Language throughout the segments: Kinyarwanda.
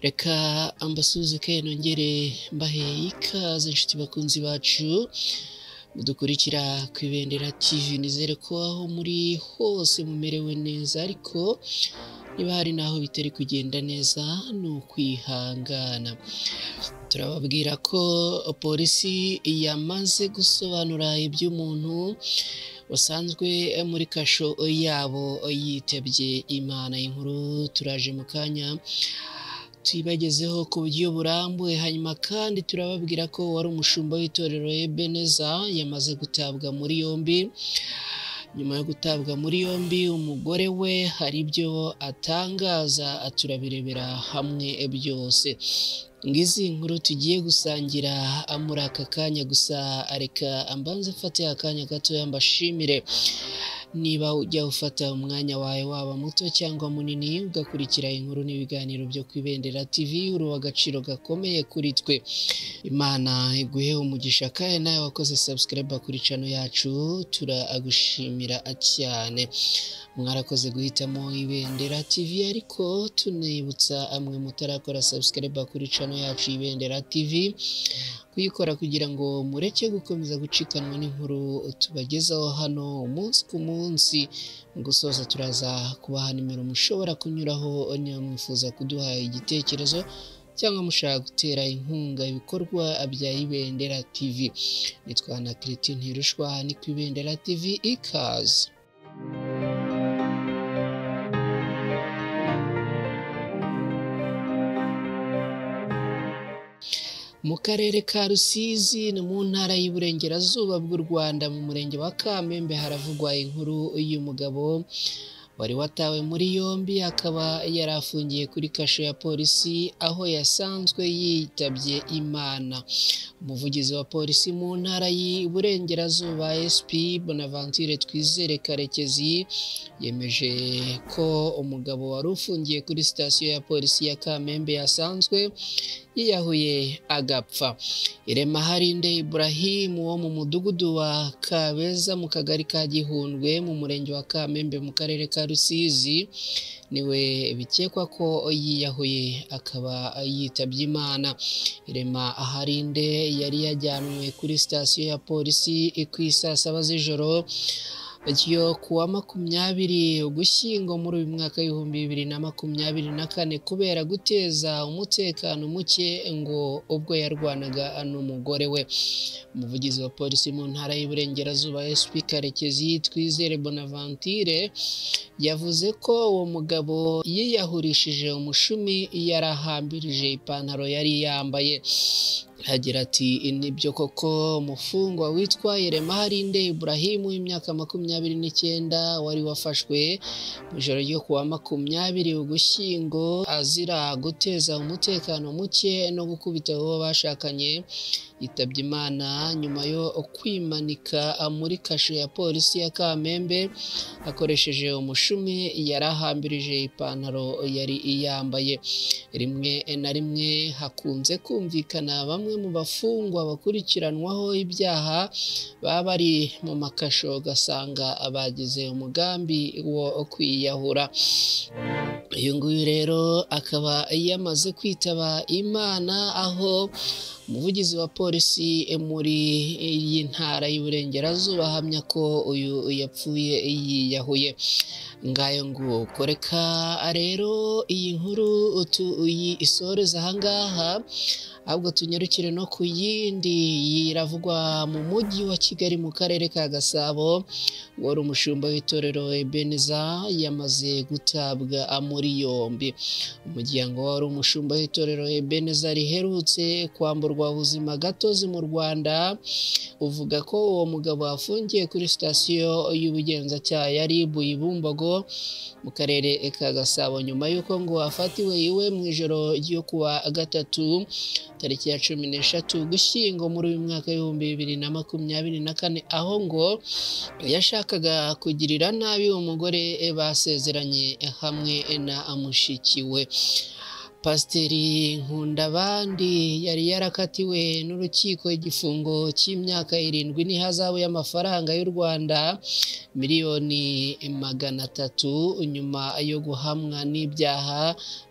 Reka ambasuhuze nongere mbahe ikaze inshuti bakunzi bacu mudukurikira ku Ibendera TV. Nizere ko aho muri hose mumerewe neza, ariko niba hari n'aho bitari kugenda neza ni ukwihangana. Turababwira ko polisi yamaze gusobanura iby'umuntu wasanzwe muri kasho yabo yitabye Imana. Inkuru turaje mu kanya tuyibagezeho ku buryo burambuye. Hanyuma kandi turababwira ko wari umushumba w'itorero Ebeneza yamaze gutabwa muri yombi. Nyuma yo gutabwa muri yombi, umugore we hari ibyo atangaza, turabirebera hamwe byose. Ngizi inkuru tugiye gusangira muri aka kanya, gusa reka mbanze mfate akanya gatoya mbashimire. Niba ujya ufata umwanya wawe waba muto cyangwa munini ugakurikira inkuru n'ibiganiro byo ku Ibendera TV, uri uw'agaciro gakomeye kuri twe. Imana iguhe umugisha, kandi nawe wakoze subscribe kuri channel yacu turagushimira cyane. Mwarakoze guhitamo Ibendera TV, ariko tunibutsa amwe mutarakora subscribe kuri channel yacu Ibendera TV kuyikora kugira ngo mureke gukomeza gucikanwa n'inkuru tubagezaho hano umunsi ku munsi. Mu gusoza turaza kubaha nimero mushobora kunyuraho niba mwifuza kuduha igitekerezo cyangwa mushaka gutera inkunga ibikorwa bya Ibendera TV. Nitwa na Christine Ntirushwa, ni ku Ibendera TV. Ikaze. Mu karere ka Rusizi ni mu ntara y'Iburengerazuba bw'u Rwanda, mu murenge wa Kamembe haravugwa inkuru y'umugabo wari watawe muri yombi, akaba yari afungiye kuri kasho ya polisi aho yasanzwe yitabye Imana. Umuvugizi wa polisi mu ntara y'Iburengerazuba SP Bonaventure Twizere Karekezi yemeje ko umugabo wari ufungiye kuri sitasiyo ya polisi ya Kamembe yasanzwe yiyahuye agapfa. Irema Harinde Ibrahim wo mu mudugudu wa Kabeza mu kagari ka Gihundwe mu murenge wa Kamembe mu karere ka Rusizi niwe bikekwa ko yiyahuye akaba yitabye Imana. Irema Harinde yari yajyanwe kuri sitasiyo ya polisi ku isaa saba z'ijoro ryo kuwa 20 Ugushyingo muri uyu mwaka 2024 kubera guteza umutekano muke ngo ubwo yarwanaga n'umugore we. Umuvugizi wa polisi mu ntara y'Iburengerazuba SP Karekezi Twizere Bonaventure yavuze ko uwo mugabo yiyahurishije umushumi yarahambirije ipantaro yari yambaye. Agira ati nibyo koko umufungwa witwa Irema Harinde Ibrahim w'imyaka 29 wari wafashwe mu ijoro ryo kuwa 20 Ugushyingo azira guteza umutekano muke no gukubita uwo bashakanye, yitabye Imana nyuma yo kwimanika muri kasho ya polisi ya Kamembe akoresheje umushumi yarahambirije ipantaro yari yambaye. Rimwe na rimwe hakunze kumvikana bamwe mu bafungwa bakurikiranwaho ibyaha baba bari mu makasho ugasanga bagize umugambi wo kwiyahura. Uyu nguyu rero akaba yamaze kwitaba Imana, aho umuvugizi wa polisi muri iyi ntara y'Iburengerazuba ahamya ko uyu yapfuye yiyahuye. Ngayo nguko, reka rero iyi nkuru tuyisoreze ahangaha, ahubwo tunyarukire no ku yindi iravugwa mu mujyi wa Kigali mu karere ka Gasabo. Wari umushumba w'itorero Ebeneza yamaze gutabwa muri yombi. Umuryango wari umushumba w'itorero Ebeneza riherutse kwamburwa ubuzima gatozi mu Rwanda uvuga ko uwo mugabo afungiye kuri sitasiyo y'ubugenzacyaha ya RIB i Bumbogo mu karere ka Gasabo nyuma y'uko ngo afatiwe iwe mu ijoro ryo kuwa gatatu tariki ya 13 Ugushyingo muri uyu mwaka 2024, aho ngo yashakaga kugirira nabi umugore basezeranye hamwe na mushiki we. Pasiteri Nkundabandi yari yarakatiwe n'urukiko igifungo cy'imyaka 7 n'ihazabu y'amafaranga y'u Rwanda 300,000,000 nyuma yo guhamwa n'ibyaha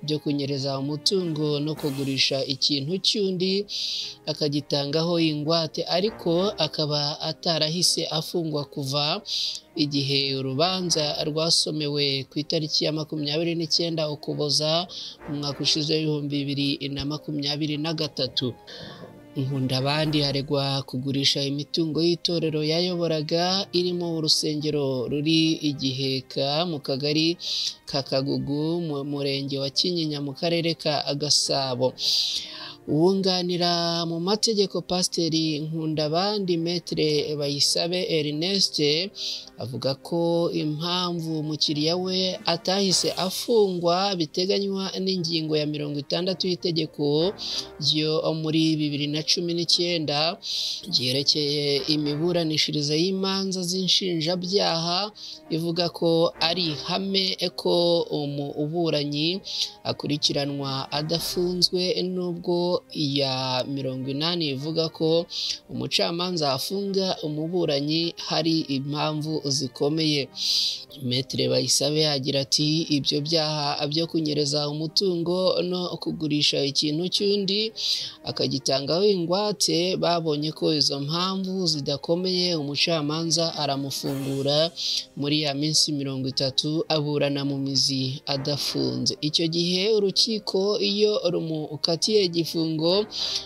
byo kunyereza umutungo no kugurisha ikintu cy'undi akagitangaho ingwate, ariko akaba atarahise afungwa kuva igihe urubanza rwasomewe ku itariki ya 29 Ukuboza mu mwaka ushize 2023. Nkundabandi aregwa kugurisha imitungo y'itorero yayoboraga irimo urusengero ruri i Giheka mu kagari ka Kagugu mu murenge wa Kinyinya mu karere ka Gasabo. Uwunganira mu mategeko Pasiteri Nkundabandi Maître Bayisabe Ernest avuga ko impamvu umukiriya we atahise afungwa biteganywa n'ingingo ya 60 y'itegeko ryo muri 2019 ryerekeye imiburanishirize y'imanza z'inshinjabyaha, ivuga ko ari ihame ko umuburanyi akurikiranwa adafunzwe, nubwo iya 80 ivuga ko umucamanza afunga umuburanyi hari impamvu zikomeye. Maître Bayisabe agira ati ibyo byaha byo kunyereza umutungo no kugurisha ikintu cy'undi akagitangaho ingwate, babonye ko izo mpamvu zidakomeye, umucamanza aramufungura muri ya minsi 30 aburana mu mizi adafunze. Icyo gihe urukiko iyo rumukatiye igifungo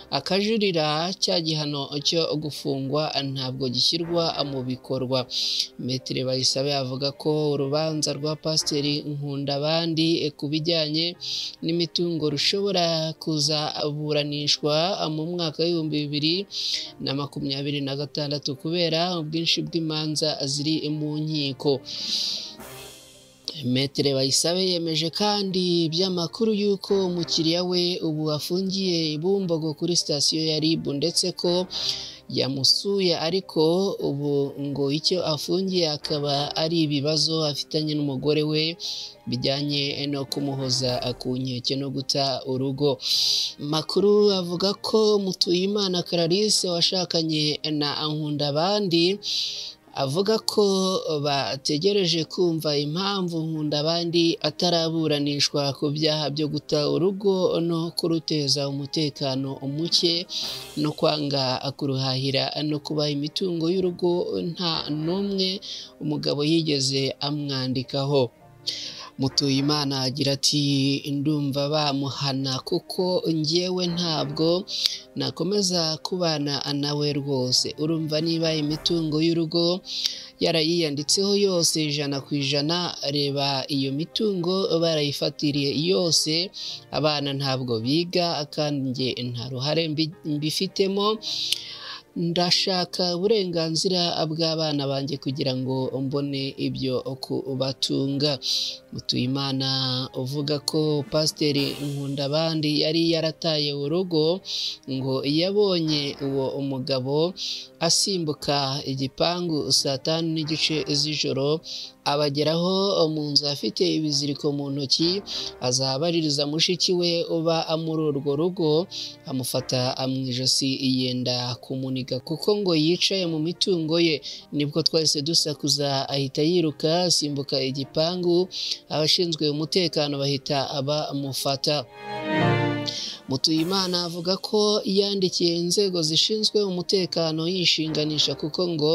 akajurira, cya gihano cyo gufungwa ntabwo gishyirwa mu bikorwa. Maître Bayisabe avuga ko urubanza rwa Pasiteri Nkundabandi ku bijyanye n'imitungo rushobora kuzaburanishwa mu mwaka 2026 kubera ubwinshi bw'imanza ziri mu nkiko. Maître Bayisabe yemeje kandi by'amakuru y'uko umukiriya we ubu afungiye i Bumbogo kuri sitasiyo ya RIB, ndetse ko yamusuye, ariko ubu ngo icyo afungiye akaba ari ibibazo afitanye n'umugore we bijyanye no kumuhoza ku nkeke no guta urugo. Makuru avuga ko Mutuyimana Clarisse washakanye na Nkundabandi avuga ko bategereje kumva impamvu Nkundabandi ataraburanishwa ku byaha byo guta urugo no kuruteza umutekano muke no kwanga kuruhahira no kuba imitungo y'urugo nta n'umwe umugabo yigeze amwandikaho. Mutuyimana agira ati ndumva bamuhana kuko njyewe ntabwo nakomeza kubana nawe rwose. Urumva niba imitungo y'urugo yarayiyanditseho yose 100%, reba iyo mitungo barayifatiriye yose, abana ntabwo biga kandi njye nta ruhare mbifitemo. Ndashaka uburenganzira bw'abana banjye kugira ngo mbone ibyo kubatunga. Mutuyimana uvuga ko Pasiteri Nkundabandi yari yarataye urugo, ngo yabonye uwo umugabo asimbuka igipangu saa 5:30 z'ijoro, abageraho mu nzu afite ibiziriko mu ntoki, azabaririza mushiki we uba muri urwo rugo, amufata mu ijosi yenda kumuniga kuko ngo yicaye mu mitungo ye. Nibwo twahise dusakuza ahita yiruka asimbuka igipangu, abashinzwe umutekano bahita bamufata. Mutuyimana avuga ko yandikiye inzego zishinzwe umutekano yishinganisha kuko ngo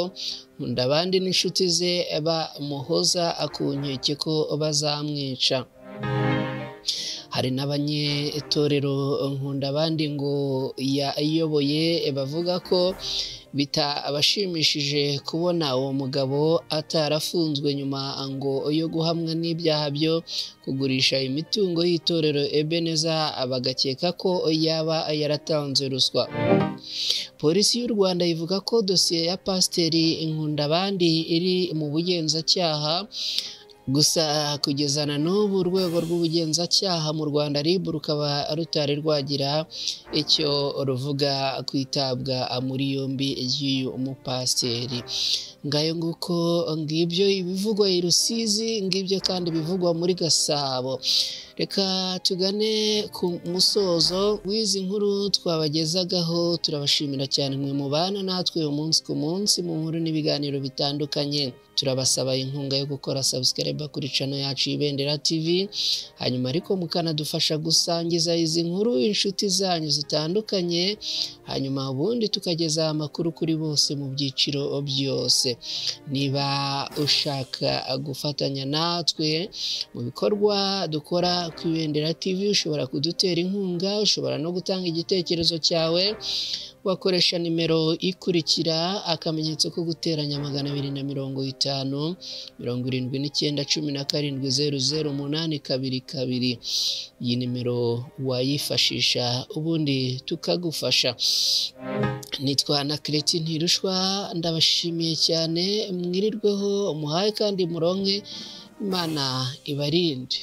Nkundabandi n'inshuti ze bamuhoza ku nkeke ko bazamwica. Hari n'abanyetorero Nkundabandi ngo yayoboye bavuga ko bitabashimishije kubona uwo mugabo atarafunzwe nyuma ngo yo guhamwa n'ibyaha byo kugurisha imitungo y'itorero Ebeneza, bagakeka ko yaba yaratanze ruswa. Polisi y'u Rwanda ivuga ko dosiye ya Pasiteri Nkundabandi iri mu bugenzacyaha. Gusa kugeza na n'ubu urwego rw'ubugenzacyaha mu Rwanda RIB rukaba rutari rwagira icyo ruvuga ku itabwa muri yombi ry'uyu mupasiteri. Ngayo nguko, ngibyo ibivugwa i Rusizi, ngibyo kandi bivugwa muri Gasabo. Reka tugane ku musozo w'izi nkuru twabagezagaho. Turabashimira cyane mwe mubana natwe umunsi ku munsi mu nkuru n'ibiganiro bitandukanye. Turabasaba inkunga yo gukora subscribe kuri channel yacu Ibendera TV, hanyuma ariko mukanadufasha gusangiza izi nkuru inshuti zanyu zitandukanye, hanyuma ubundi tukageza amakuru kuri bose mu byiciro byose. Niba ushaka gufatanya natwe mu bikorwa dukora ku Ibendera TV, ushobora kudutera inkunga, ushobora no gutanga igitekerezo cyawe, wakoresha nimero ikurikira: akamenyetso ko guteranya 250 79 17 00 822. Iyi nimero wayifashisha ubundi tukagufasha. Nitwa na Kreti Ntirushwa, ndabashimiye cyane, mwirirweho muhaye kandi muronke, Imana ibarinde.